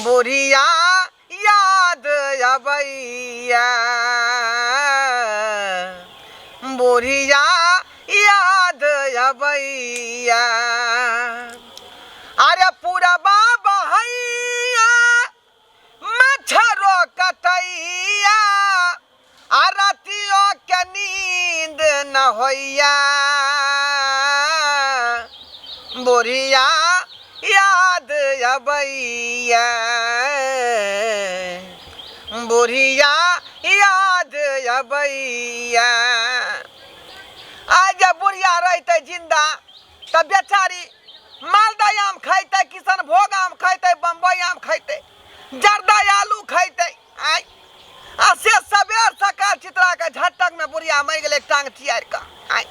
बुढ़िया याद अबैया, बुढ़िया याद अबैया। अरे पुरबा बहैया मच्छरो कटैया, आ रातियो के नींद न होइया, बुढ़िया याद अबैया, बुढ़िया याद अबैया। आइ जे बुढ़िया रहितै जिंदा तऽ बेचारी मालदह आम खैतै, किशनभोग आम खैतै, बम्बई आम खैतै, जर्दा आलू खैतै। आइ आ से सबेर सकाल चितरा के झटक में बुढ़िया मरि गेलै टांग चियारि कऽ। आइ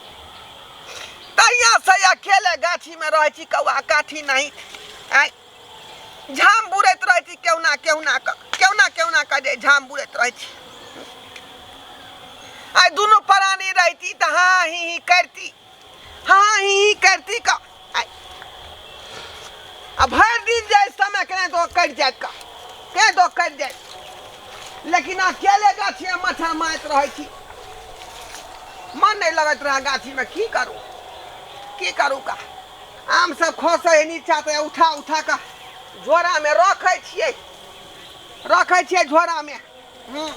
तहिया से अकेले गाछी में रहै छी, कौआ काठी नहीं। आइ झाम बुड़ैत रहै छी केहुना केहुना कऽ, केहुना केहुना कऽ जे झाम बुड़ैत रहै छी। आइ दुनू प्राणी रहिती तऽ हाँ ही ही करती, हाँ ही ही करती कऽ। आइ आ भरि दिन जे समय केना दऽ कटि जायत कऽ, केना दऽ कटि जायत, लेकिन अकेले गाछीमे मच्छर मारैत रहै छी, मन नहि लगैत रहै गाछीमे। की करू की करू का, आम सब खसै है नीचा तऽ उठा उठा कऽ झोरामे रखै छियै, रखै छियै झोरामे। हूँ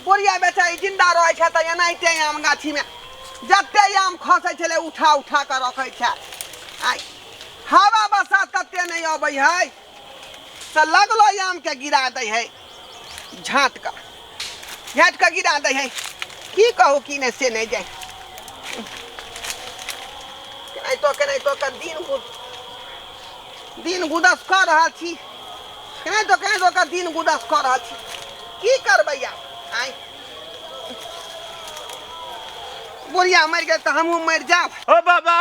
बुढ़िया बेचारी जिन्दा रहै छै तऽ एनाहिते आम गाछीमे जते आम खसै छलै उठा उठा कऽ रखै छै। आइ हवा बसात तते नहि अबै है से लगलो आमके गिरा दै है, झाँट कऽ झाँट कऽ गिरा दै है। की कहू की नहि से नहि जाय, केनाहितो केनाहितो कऽ दिन दिन गुदस कऽ रहल छी, केनाहितो केनाहितो कऽ दिन गुदस कऽ रहल छी। की करबै आब? आँय बुढ़िया मरि गेल तऽ हमहूँ मरि जायब। ओ बाबा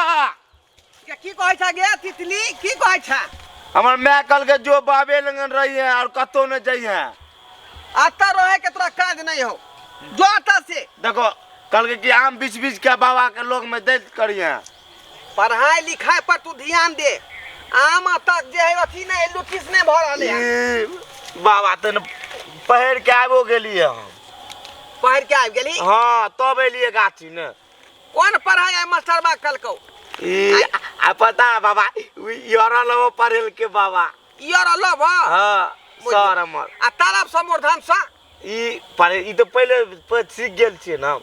के की कहै छ गे तितली, की कहै छ? हमर माय कहलकै जो बाबे लगन रहिहे और कतौ नहि जइहे। अतऽ रहे के तोरा काज नहीं हो, जो अतऽ से। देखो कहलकै कि आम बीछ बीछ के बाबा के लोग में दैत करिहे। पढ़ाई लिखाई पर तू ध्यान दे, आम तक जे है अथी नहीं लुटिस नहीं भऽ रहलै हन। ई, बाबा तऽ ने पहिर के आबिओ गेलियै हम। पहिर के आबि गेली? हाँ तब एलियै गाछी ने। कोन पढ़ाई आइ मास्टरबा कलकौ? ई, आ पता है बाबा, योरा लबो पढ़ेल के बाबा। योरा लबो? हाँ, सर हमर। आ तालब से मूर्धन से? ई पढ़े, ई तऽ पहिले सीख गेल छियै ना।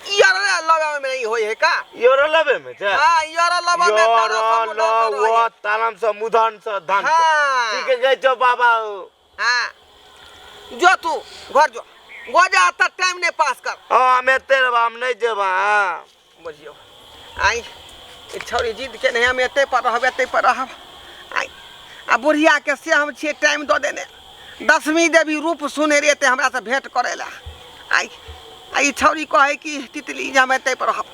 योरा लबे में नहीं होय है का? योरा लबे में छै? हाँ, योरा लबे में तालब से मूर्धन से योरा होय है। तालब से मूर्धन से धन से। हाँ। ठीक है, गई छौ बाबा। हाँ। जो तू घर जो, गोजा तक टाइम नहीं पास कर। हाँ, हम एते रहब, हम नहीं जेब, हाँ। बुझियो आई ई छौड़ी जिद के नहीं, हम एते पर रहब, एते पर रहब। आई आ बुढ़िया के से हम छियै टाइम दऽ देने, दशमी देवी रूप सुने रे एते हमरा से भेंट करे ला। आई आ ई छौड़ी कहै कि तितली जे हम एते पर रहब।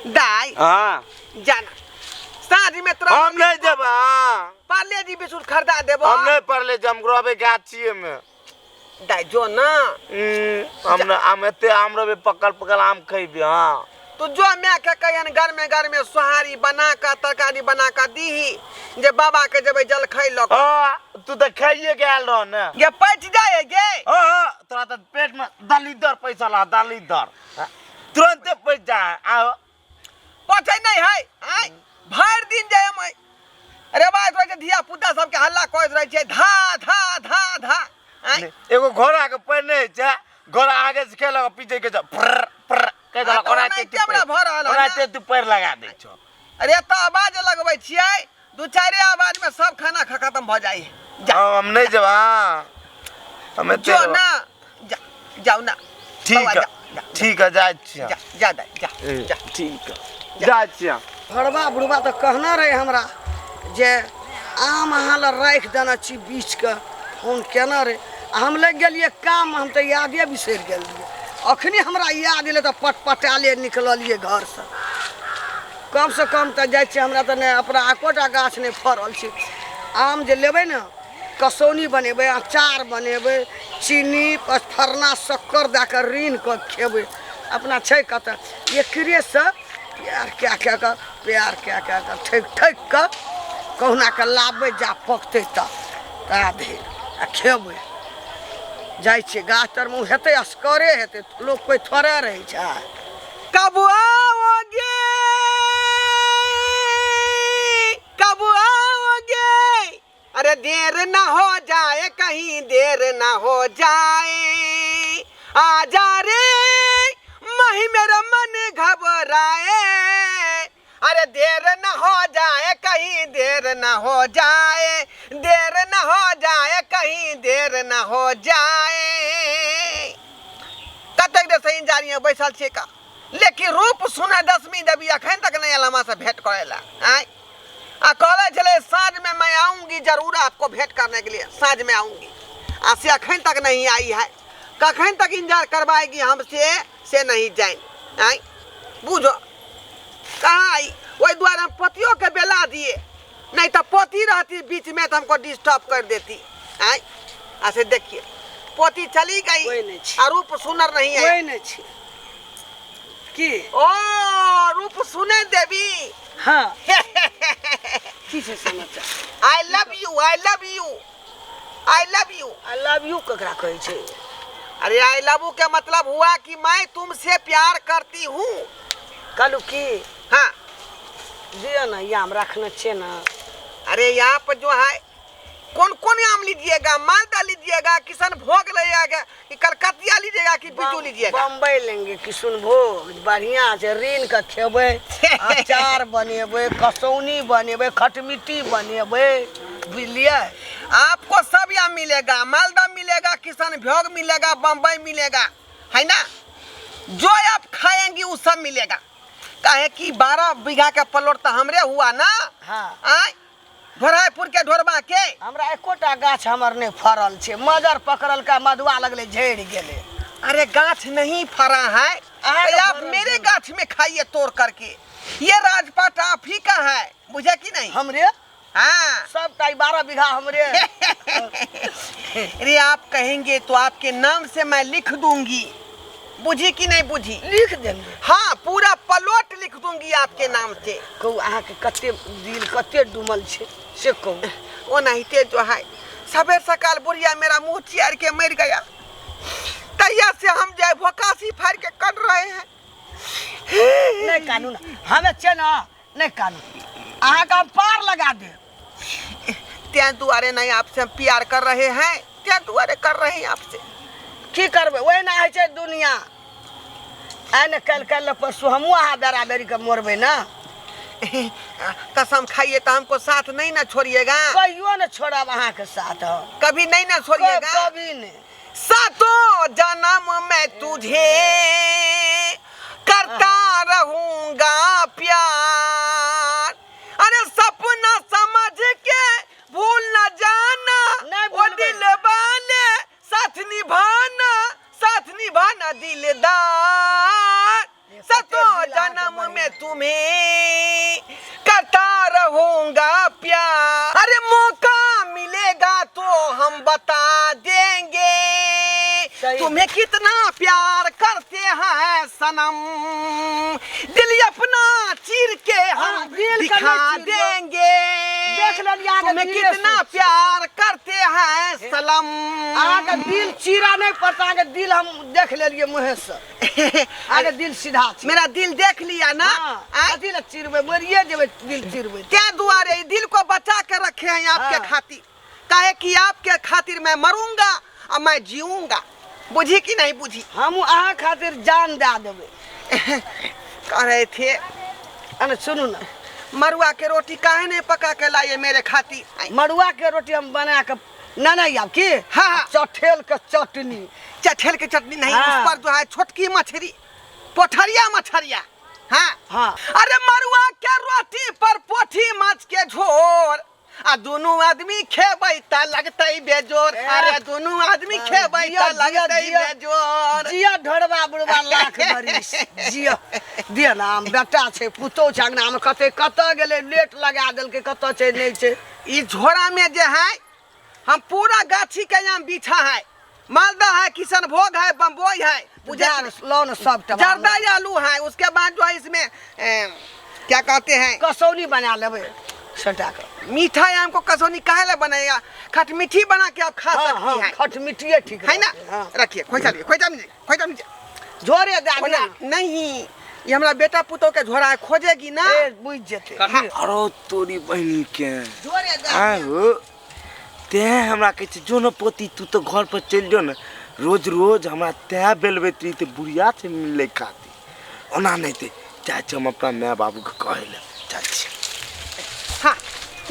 दाई, हाँ। जाना साँझ में तोरा हम नहीं जेब, हाँ। पार्ले जी बिस्कुट खरीदा देबो। हम नहीं पार्ले जी, हम रहबे गाछिए में। दाई जो ना। हम न, हम एते आम रहबे, पकल पकल आम खैबे, हाँ। तू जो my के कहियन गरमे गरमे सोहारी बना कऽ तरकारी बना कऽ दीही जे बाबा के जेबै जलखै लऽ कऽ। हाँ, तू तऽ खाइए के आयल रह ने। गे पचि जाए गे। हाँ, हाँ, तोरा तऽ पेट में दलिदर पैसा ला, दलिदर। हाँ, तुरंते पचि जाए, आओ। पचै नहि है, आँय भरि दिन जे हम रेबाइत रहै छै, धिया पुता सबके हल्ला करैत रहै छै, धा धा धा धा। आँय? एगो घोड़ा के पैर नहि होइ छै, घोड़ा आगे से खेलक पीछे के छै, प्र प्र कहि देलक, हाँ, तऽ ओनाहिते ओनाहिते तू हमरा पैर- भऽ रहल हन ओनाहिते ने। तू पैर लगा दै छौ। अरे तऽ आवाज लगबै छियै, दू चारि आवाज में सब खाना खत्म भऽ जाइ है। जा। हाँ, हम नहीं जेब, हाँ। हम एते जो रहब। ना, जा, जाउ ना। ठीक बौआ, है, जा, जा। ठीक है, जाइ छियै। जा, जा दाइ, जा, ए, जा। ठीक है, जाइ छियै। घरबा बुढ़बा तऽ कहने रहै हमरा जे आम अहाँ लए राखि देने छी बीछके, फोन केने रहै। आ हम लागि गेलियै काम, हम तऽ यादे बिसरि गेलियै। अखनी हमरा याद एलै तऽ पटपटाले निकललियै घरसँ। कमसँ कम तऽ जाइ छियै, हमरा तऽ नहि अपना एकोटा गाछ नहि फड़ल छै। आम जे लेबै ने, कसौनी बनेबै, अचार बनेबै, चीनी पचफड़ना शक्कर दए कऽ रीन कऽ खेबै। अपना छै कतऽ, एकरेसँ प्यार कए कए कऽ, प्यार कए कए कऽ, ठकि ठकि कऽ कहुना कऽ लाबबै, जा पकतै तऽ। ता धरि आ खेबै। जाइ छियै गाछ तरमे, ओ हेतै असगरे हेतै, लोक कोइ थोड़े रहै छै। कब आओगे, कब आओगे, अरे देर ना हो जाए, कहीं देर ना हो जाए, आ जा रे मही मेरा मन घबराए, अरे देर न हो जाए, कहीं देर न हो जाए, देर न हो जाए, कहीं देर न हो जाए। कतेक देर से इंतजार में बैसल छियै का, लेकिन रूप सुने दसमी देवी अखन तक नहीं आयल हमरा से भेंट करे ला। आँय, आ कहले छलै साँझ में मैं आऊंगी जरूर आपको भेंट करने के लिए, साँझ में आऊंगी, आ से अखन तक नहीं आई है। कखन तक इंतजार करवाएगी हमसे से नहीं जाए। आँय बुझो कहाँ आई, वही द्वारा हम पतियों के बेला दिए, नहीं तो पोती रहती बीच में तो हमको डिस्टर्ब कर देती। आँय ऐसे देखिए पोती चली कोई गई नहीं छी। आ रूप सुनर नहीं है। कोइ नहि छै की? ओ रूप सुने देवी। हँ, की छै समाचार? I love you, I love you, I love you. I love you ककरा कहै छै? अरे I love you के मतलब हुआ कि मैं तुमसे प्यार करती हूँ। कहलू की, हाँ दिअ ने, ई आम रखने छियै ने? अरे यहाँ पर जो है कौन कौन आम लीजिएगा? मालदा लीजिएगा, किशन भोग लीजिएगा, कि कलकतिया लीजिएगा, कि बिजू लीजिएगा? बम्बई लेंगे, किशुनभोग बढ़िआँ छै। ऋण के खेबै, अचार बनेबै, कसौनी बनेबै, खटमिट्टी बनेबै, बुझलियै? आपको सब यहाँ मिलेगा, मालदा मिलेगा, किशन भोग मिलेगा, बम्बई मिलेगा, है ना? जो आप खाएंगी वो सब मिलेगा। काहे कि 12 बीघा का प्लॉट तो हमरे हुआ ना। हाँ। आय ढोरायपुर के ढोरबा के। हमरा एकोटा गाछ हमर नहि फड़ल छै, मजर पकड़लका मधुआ लगलै झड़ि गेलै। अरे गाछ नहीं फरा है अहाँ तो के आप फरल मेरे छै। गाछ में खाइए तोड़ करके, ये राजपाट आप ही का है, बुझे कि नहीं? हमरे। हाँ। सबटा ई 12 बीघा हमरे। अरे आप कहेंगे तो आपके नाम से मैं लिख दूंगी, बुझी कि नहीं बुझी? लिख देंगे। हाँ, पूरा प्लॉट लिख दूंगी आपके नाम से। कहू, अहाँके कते दिल कते डूमल छै से कहू। वो नहीं जो है सवेर सकाल बुढ़िया मेरा मुंह चियार के मर गया, तैया से हम जो है भोकासी फाड़ के कर रहे हैं। नहि कानू ने, हमे छियै ने, नहि कानू, अहाँके हम पार लगा देब। त्या दुआरे नहीं आपसे हम प्यार कर रहे हैं, त्या दुआरे कर रहे हैं आपसे। की करबै, ओहिना होइ छै दुनिया। आइ ने काल्हि, काल्हि ने परसू हमहूँ अहाँ बेरा बेरीके मरबै ने। कसम खाइए तो हमको साथ नहीं ना छोड़िएगा। कहियो ने छोड़ब अहाँके साथ हम। कभी नहीं ना छोड़िएगा? कभी नहि। सातों जन्म में तुझे करता रहूंगा प्यार, अरे सपना समझ के भूल न जाना, नहीं वो भूलबै। दिल वाले साथ निभाना, साथ निभाना दिलदार, ये सातों सचेत दिल अहाँके जन्म बढ़िआँ। में तुम्हें करता रहूंगा प्यार, अरे मौका मिलेगा तो हम बता देंगे सही। तुम्हें कितना प्यार करते हैं सनम, दिल अपना चीर के हाँ, हम दिल का दिखा नहीं चीरियो। देंगे, देख लेलियै अहाँके तुम्हें दिले कितना सुख छै। प्यार करते हैं सनम। अहाँके दिल चीरा नहि पड़ता, अहाँके दिल हम देख लेलियै मुँहेसँ, अहाँके दिल सीधा छै। मेरा दिल देख लिया ना? हाँ, आँय? कथी लए चिरबै, मरिए जेबै दिल चिरबै। क्या दुआरे ई दिल को बचा के रखे हैं आपके हाँ। खातिर, काहे कि आपके खातिर मैं मरूंगा और मैं जीऊंगा, बुझी कि नहीं बुझी? हम अहाँ खातिर जान दए देबै। कह रहे थे अने सुनू ने, मरुआ के रोटी काहे नहीं पका के लाइए मेरे खातिर? आय, मड़ुआ के रोटी हम बना के नहि नहि आब की। हाँ। चठेल के चटनी। चठेल के चटनी नहीं। हाँ। उस पर जो है छोटकी मछली, पोठरिया मछरिया, हाँ। हाँ। अरे मरुआ के रोटी पर पोठी माछ के झोर, आ दुनू आदमी खेबै त लगतै बेजोर। ए, अरे दुनू आदमी खेबै जिया, त लगतै जिया, बेजोर। जिया ढोरबा बुढ़बा लाख बरिस जिया। दिअ ने आम, बेटा छै पुतोहु छै अङ्गनामे, कते कतऽ गेलै, लेट लगा देलकै, कतऽ छै नहि छै। ई झोरा में जे है हम पूरा गाछी के यहाँ बीछा है, मालदा है, किशनभोग है, बम्बई है, बुझे? लौ ने सबटा। जर्दा आलू है, उसके बाद जो है इसमें क्या कहते हैं, कसौनी बना लेबै। सटा कऽ। मीठा आम को कसौनी काहे ला बनाएगा? खटमीठी बना के आप खा हाँ सकती हाँ हैं, खटमिठिए ठीक है ना? रहतै, हाँ। रखिए, खोइचा लिए, खोइचा लीजिए, खोइचा लीजिए। झोरे दए ओना दिअ ने। नहीं, ये हमरा बेटा पुतोह के झोरा खोजेगी ना। ए बुझि जेतै। हाँ। अरे तोरी बहिनी के झोरे दए। आहो तें हमरा कहै छै जो न पोती, तू तऽ घर पर चलि जो ने, रोज रोज हमरा तैं बेलबैत रही तऽ बुढ़िया छै मिलै खातिर, ओना नहि तऽ जाइ छी हम अपना माय बाबूके कहै लए जाइ छी। हाँ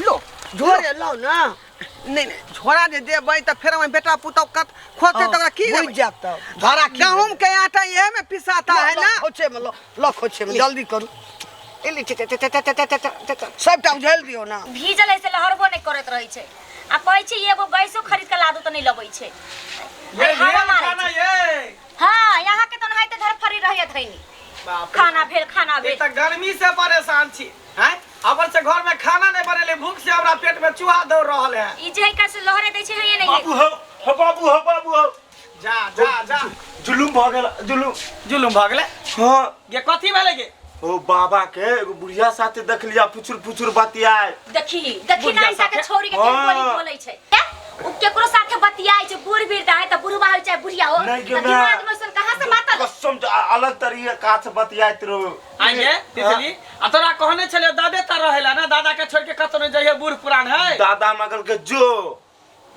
लो। झोरे लाउ ने। नहीं नहीं, झोरा जे देबै तऽ फेर हमर बेटा पुतोह कत खोजतै तऽ ओकरा की बुझि देबै? जायत तब झोरा की। गहूम के आटा इहे में पिसाता है ना। खोछे में लो, लो खोछे में, जल्दी करू। ए ली, चे, चे, चे, चे, चे, चे, चे, चे, चे। सबटा उझेल दियौ ने। भीजल ऐसे लहरबो नहि करैत रहै छै आ कहै छै एगो गैसो खरीद के लादू तऽ नहि लबै छै। ये अरे हवा भेल मारै खाना छै। ये हाँ, यहाँ के तऽ ओनाहिते धरफड़ी रहैत हैनी। बाप रे। खाना भेल, खाना एक भेल। तऽ गर्मी से परेशान छी हैं, अपन से घर में खाना नहीं बनेले, भूख से हमरा पेट में चूहा दौड़ रहल है। ई जे है से लहरे दै छै है नहीं। बाबू हो, हो बाबू हो, बाबू हो। जा जा जा। जुलुम भऽ गेल, जुलुम। जुलुम भऽ गेलै? हाँ। गे कथी भेलै गे? ओ बाबा के एगो बुढ़िया साथे देखलिया फुचुर फुचुर बतियाए। देखी देखी। बुढ़िया ना हिनका के साथे? छोरी के केहन बोली हाँ। बोलै छै। ए, उ केकरो साथे बतियाइ छै, बूढ़ वृद्ध है तऽ बुढ़वा होइ चाहे बुढ़िया हो, नहीं गे तऽ माय। दिमाग में ओइसन कहाँ से मातल? कसम से अलग तरीका से बतियाइत रहो। आइए तितली, आ तोरा कहने छलियो दादे त रहेला ना, दादा के छोड़ के कतौ नहीं जाइए, बूढ़ पुरान है। दादा मगल के जो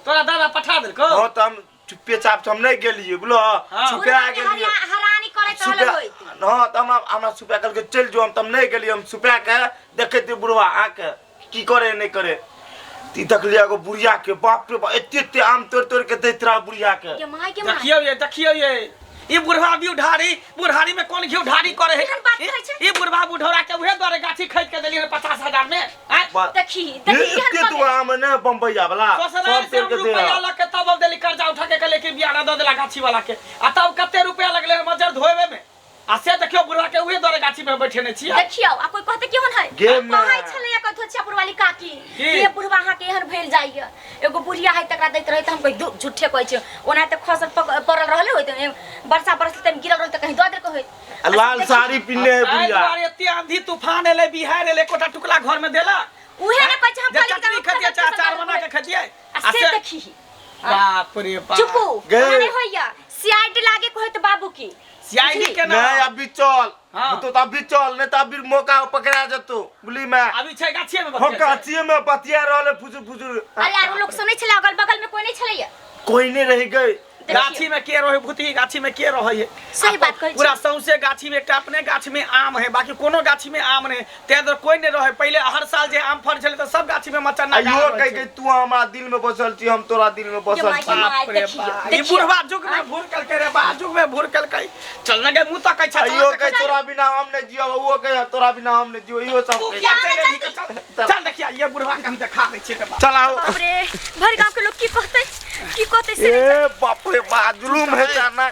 तोरा दादा पठा देलको? हाँ, तऽ हम चुप्पे चाप से हम नहीं गेलिए बोलो। हाँ। छुपा बुढ़वा के गेलिए। हरानी करैत रहल छुपा होइत। हाँ, तऽ हमरा हमरा छुपा कहलकै चलि जो, हम तब नहीं गेलिए। हम छुपा के देखैत रहियै बुढ़वा आके की करे नहीं करे। ती देखलियै एगो बुढ़िया के, बाप रे बाप, एते एते आम तोड़ि तोड़ि के दैत रहा बुढ़िया के। गे माय, गे माय। देखियौ ये, देखियौ ये, ई बुढ़वा बुढ़ारी, बुढ़ारी में कोन घी उधारी करे है? केहन बात कहै छै? ई बुढ़वा बुढ़ौरा के उहे द्वारे गाछी खरीद के देलियै 50,000 में, आँय? देखी देखी एते केहन तू आम ने बम्बैया वाला ससुराल सब से हम तोड़ि के दे रुपया रहा। लऽ के तब हम देली कर्जा उठा के, कहले कि बियाना दऽ देला गाछी वाला के, आ तब कते रुपया लगले हन मजर धोएबे में, आ से देखियौ बुढ़वा के उहे द्वारे गाछी में बैठेने छियै। देखियौ, आ कोई कहते केहन है? गे माय। कहै छलै कथो छियापुर वाली काकी की? ये बुढ़वा अहाँ के एहन भेल जाइए, एगो बुढ़िया है तकरा दैत रहै, तऽ हम कही झूठे कहै छै, ओना तऽ खसल पड़ल रहले होइत, वर्षा बरसल तऽ गिरल रहल तऽ कहीं दऽ देलकै होइत। आ लाल साड़ी पिन्हने है ताहि बुढ़िया। दुआरे एते आंधी तूफान एलै, बिहाड़ि एलै, एकोटा टुकड़ा घर में देलक? उहे ने कहै छै हम जे कहलियै चटनी तऽ खेतियै, खसल अचार बना के खेतियै। आ से देखी। बाप रे बाप। चुपू। गे। ओना नहि होइया, सीआईडी लागे के होइत बाबू की। सीआईडी के ना। नहीं अभी चल। हाँ। तो अभी चल, नहीं तो अभी मौका पकड़ा जतो बुली मैं। अभी छै गाछिए में हम बतिया छै। गाछिए में बतिया रहल है फुजुर फुजुर। अरे आरो लोग सुनै छलै, अगल बगल में कोई नहीं छलैया? कोई नहीं रह गई। देखियौ। गाछी में के रहे भूतही, गाछी में के रहे है? सही बात कहै छी। पूरा सौंसे गाछी में एकटा अपने गाछ में आम है, बाकी कोनो गाछी में आम नहीं, तें दुआरे कोई नहीं रहे। पहिले हर साल जे आम फड़ छलै तऽ सब गाछी में मचन्ना आइयो गाड़ल रहै कह छै। के तू हमरा दिल में बसल छी, हम तोरा दिल में बसल माय, छी। गे माय, बाप रे देखियौ, बाप। ई देखियौ। बुढ़वा जुग में भूर कलकै रे बा, जुग में भूर कलकै। चल न गे, मुँह तकै छै, चल आइयो न कह देखै। तोरा बिना हम नहीं जियब, उहो कह तोरा बिना हम नहीं जियब, इहो सब तू कह। किया चलि एलही? चल चल, देखिया ये बुढ़वा के हम देखा दै छियै रे बाप। चल आओ। बाप रे, भरि गांव के लोग की कहतै, की कहतै से नहि। ए बाप रे बाप, जुलुम है जाना।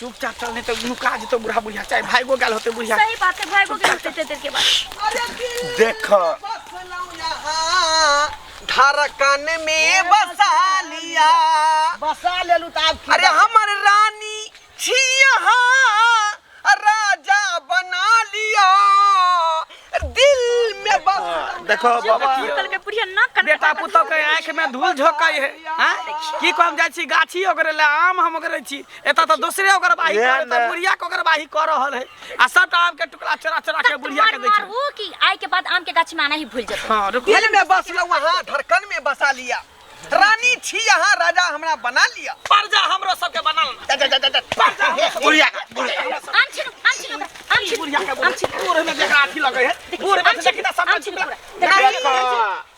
चुपचाप चल, नहीं तो नुका जेतौ बुढ़ा बुढ़िया, चाहे भाइगो गेल होतै बुढ़िया। सही बात है, भाई को के होतै देर के बाद। अरे दिल देख। बसलौं यहाँ, धड़कन में बसा लिया। बसा लेलू तऽ आब की? अरे हमर रानी छी यहाँ, राजा बना लिया, दिल में बस। देखो बाबा। निकल के बुढ़िया ना कन। बेटा पुतोह के आँखि में धूल झोंकै है, आँय? की कहम, जाइ छी गाछी ओगरे ले आम हम ओगरे छी, एतऽ तऽ दोसरे ओगरबाही ये करे तऽ ने। बुढ़िया के ओगरबाही कऽ रहल है, आ सबटा आम के टुकड़ा चोरा चोरा के बुढ़िया के दै छै। मारू कि आइ के बाद आम के गाछ में आना ही भूल जेतै। हाँ रुकू। दिल में बसलौं वहाँ, धड़कन में बसा लिया, रानी छी यहाँ, राजा हमरा बना लिया। परजा हमरो सबके बनल ना। जा, जा, जा, जा। परजा हमरो सबके। बुढ़िया। आम छीनू, आम छीनू ओकरा, आम छीनू। बुढ़िया के आम छीनू। बूढ़ में जेकरा अथी लगै है, बूढ़ में देखी तऽ सबटा आम छीनू टुकड़ा। पूरा। देखो।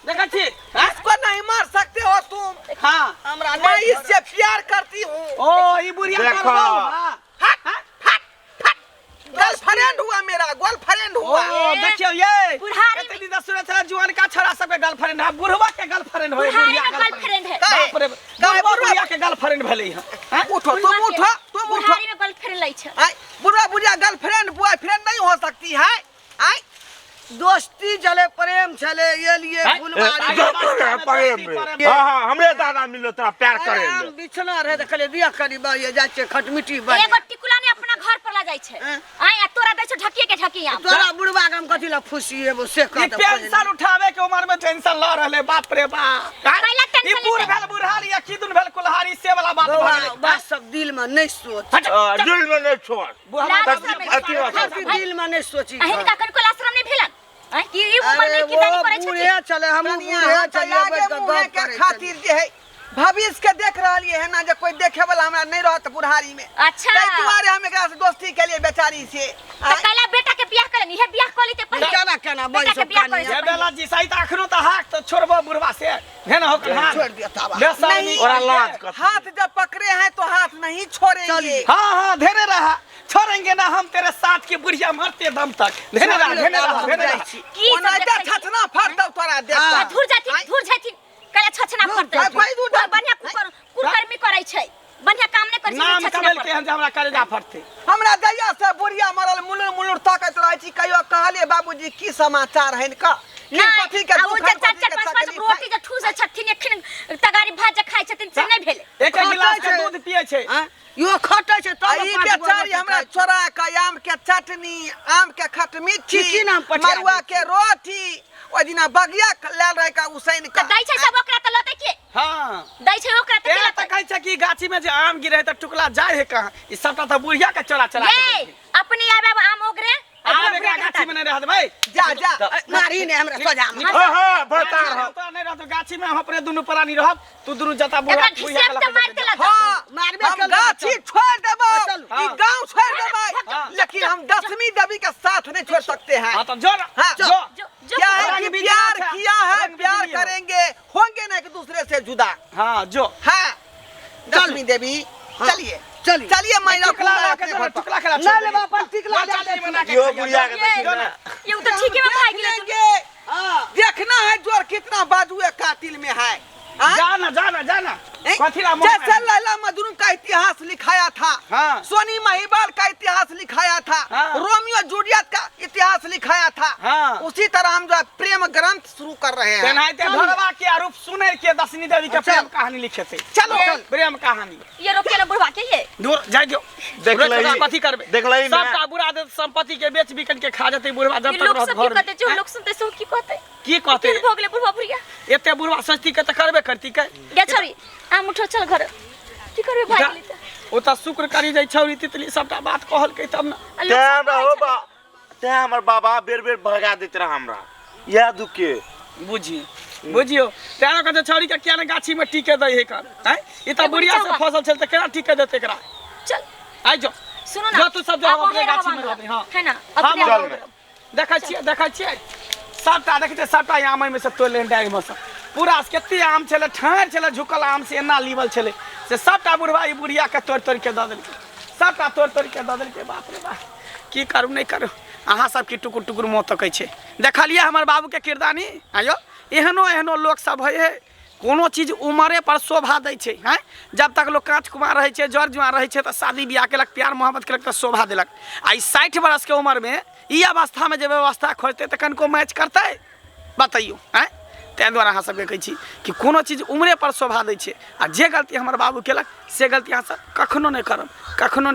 देखै छी, हाँ? इसको नहीं मार सकते हो तुम। हाँ। हमरा मैं इससे प्यार करती हूँ। ओ ई बुढ़िया देखो। करबौ, हाँ। हट हट हट, गर्लफ्रेंड हुआ मेरा, गर्लफ्रेंड ओ हुआ। देखियौ ये बुढ़ारी एते दिन सुनै छलै जुआनका छोरा सबके गर्लफ्रेंड है, बुढ़वा के गर्लफ्रेंड होय। बुढ़ारी बुढ़िया में गर्लफ्रेंड है। काहे? बाप रे, काहे बुढ़वा बुढ़वा? बुढ़िया के गर्लफ्रेंड भेलै हँ, हाँ? उठो तुम, उठो तुम, उठो। बुढ़ारी में गर्लफ्रेंड लै छै। आय, बुढ़वा बुढ़िया गर्लफ्रेंड बॉयफ्रेंड नहीं हो सकती है। आय। दोस्ती छलै, प्रेम छलै, एलियै हैं? फुलबाड़ी। प्रेम रे। हाँ हाँ, हमरे दादा मिलो तोरा प्यार अरे करे आम ले। बिछना रहे तऽ कहलियै दिअ कनि, बा जाइ छियै खटमिट्टी बन। एगो टिकुला ने अपना घर पर ला जाइ छै आय आ तोरा दै छौ ढकिए के ढकी आम तोरा बुढ़वा के हम कथी लए फुसिएबो से कह ई दे पेंशन उठावे के उम्र में टेंशन ल रहले बाप रे बाप कैला टेंशन ई बूढ़ लेतै? भेल बुढ़ारी या की दुन भेल कुल्हारी से वाला बात भऽ गेलै बात सब दिल में नहीं सोच हट, दिल में नहीं छोड़ बुढ़वा लाज तक- शरम अथी बात भाई, सब दिल में नहीं सोची आ हिनका कनिको आश्रम नहीं भेलन आय कि ई उम्र अरे में किदानी वो करै छथिन बूढ़े चले हम कनिया, बूढ़े हम तऽ चले आगे बैठ के मुँहे गप के करै खातिर जे है भविष्य के देख रहलियै है ना जे कोई देखे वाला हमरा नहीं रहत बुढ़ारी में अच्छा। ताहि दुआरे हम एकरा से दोस्ती केलिए बेचारी से त कैला बेटा के बियाह करन इहे बियाह क लेते पहिले केना केना बेटा के बैसो बियाह करै ये बेला जी सही तऽ अखनो तऽ हाक तऽ छोड़बो बुढ़वा से हे ना होकर हाथ छोड़ दिया ताबा। बेशर्मी नहीं। ओरा लाज कर हाथ जब पकड़े हैं तो हाथ नहीं छोड़ेंगे चलिए। हाँ हाँ धेरे रहा छोड़ेंगे ना हम तेरे साथ की बुढ़िया मरते दम तक धेरे रहा धेरे रहा धेरे रहा की सब ओनाहिते देखै छी? छछना फाड़तौ तोरा देख हाँ। आ धुर जाथिन धुर जाथिन कैला छछना फड़तै भाई, भाई, धुर जाथिन। बढ़िया कुकर कुकर्मी करै छै बढ़िया काम नहि करै छै नाम छछना कमेल फड़तै। के हन जे हमरा कलेजा फटते हमरा जहिया से बुढ़िया मरल मुलुर मुलुर तकैत रहै छी कहियो कहलिए बाबूजी की समाचार है इनका कि नहि, कथी के आ ओ दुख जे है, चारि कथी चारि के पाँच पाँच तकलीफ रोटी है। जे ठूसै छथिन एखन तगारी भात जे खाइ छथिन से नहि भेलै एक एक गिलास के खटै छै। दूध पिए छै आँय? यो खटै छै आ तब ई पाँच गो बेचारी रोटी हमरा खाइ छै। चोरा के आम के चटनी आम के खटमिट्ठी की की नाम पठा मड़ुआ दै के रोटी ओहि दिना बगिया लायल रहे का उसैन तऽ का दै छै सब ओकरा तऽ लतै के हाँ दै छै ओकरा तऽ ए के तऽ लतै कहै छै कि गाछी में जे आम गिरे है तऽ टुकला जाय है कहाँ ई सबटा तऽ बुढ़िया के चोरा चोरा के ये दै छै। अपने आबे आब आम ओगरे आ आम बुढ़िया एकरा के गाछी में नहीं रहत भाई जा जा मारी ने हमरा सजा में। हाँ हाँ बता रहा तो नहीं रहत गाछी में हम अपने दुनू प्राणी रहब तू दुनू जता बुढ़ा एकरा घिसेब तऽ मारि देलक हाँ मारबे हम केलकै गाछी छोड़ देबै चलू। ई गांव छोड़ देबै हाँ। लेकिन हम दसवीं देवी के साथ नहीं छोड़ सकते हैं हाँ तो जो ना हाँ। जो जो जो क्या है रंग कि बिजली प्यार अच्छा, किया है रंग प्यार बिजली हो। करेंगे होंगे ना एक दूसरे से जुदा हाँ जो हाँ दसवीं देवी हाँ। चलिए चलिए। चलिए मैं टुकला रखूंगा ला अपने के घर पर। टुकला खेला ना लेबा अपन टिकला दे दे। यो बुढ़िया के देखी जो ना ना ये तो ठीके में भागि देख गेलै लेंगे हाँ। देखना है जोर कितना बाजुए कातिल में है हाँ? जाना जाना जाना हैं? कथी ला मुँह जैसे में? लैला मजनू का इतिहास लिखाया था हाँ। सोनी महिवाल का इतिहास लिखाया था हाँ। रोमियो जूलियट का इतिहास लिखाया था हाँ। उसी तरह हम जो है प्रेम ग्रंथ शुरू कर रहे हैं तेनाहिते ढोरबा के आरूप सुनै के दसनी देवी के अच्छा। प्रेम कहानी लिखे थे चलो ये। प्रेम कहानी ये रोकिए ना बुढ़वा के ये दूर जाय दियो देख रोक लही। के कथी करबे देख लही मैं। सबटा बुरा दे संपत्ति के बेच बिकन के खा जेतै बुढ़वा जब ये तक लोग रहत सब की घर में कहते जो लोग सुनते सो की कहते की कहते फिर भोगले बुढ़वा बुढ़िया एते बुढ़वा सस्ती के तऽ करबे करती के गे छोरी आम उठो चल घर की करबे भागि गेलै तऽ ओ तऽ शुक्र करी जाइ छौरी तितली सबटा बात कहलकै तब ने आ लोक तें सब हमरा कहै हो छलै। बा तें हमर बाबा बेर बेर भगा दैत रहा हमरा इएह दुख के बुझी बुझियो तें कहै छै छौरी के किया ने गाछी में टीके दै है कर आँय ई तऽ एगो बुढ़िया से नीचा फसल छल तऽ केना टीके देतै एकरा चल आइ जो सुनो ना जो तू सब जो आब हम अपने वहीं गाछी रहब में हमरा। रहबै हाँ है ना हम अपने चल हम में। देखै छियै देखै छियै सबटा देखै छियै सबटा आम एहिमे से तोड़ि लेने डारि मे से पूरा से कते आम छलै ठाढ़ छलै झुकल आम से एना लीबल छलै से सबटा बुढ़वा ई बुढ़िया के तोड़ि तोड़ि के दऽ देलकै सबटा तोड़ि तोड़ि के दऽ देलकै बाप रे बाप की करू नहि करू अहाँ सब की टुकुर टुकुर मुँह तकै छै देखलियै हमर बाबूके किरदानी आयौ एहनो एहनो लोक सब होइ है कोनो चीज उमरे पर शोभा दै छै हैं जब तक लोक काँच कुमार रहै छै जर जुआन रहै छै तऽ शादी बियाह केलक प्यार मोहब्बत केलक तऽ शोभा देलक आ ई 60 बरसके उमरमे ई अवस्थामे जे व्यवस्था खोजतै तऽ कनिको मैच करतै बतैयौ आँय ताहि दुआरे अहाँ सबके कहै छी कि कोनो चीज उमरे पर शोभा दै छै आ जे गलती हमर बाबू केलक से गलती अहाँसब कखनो नहि करब कखनो।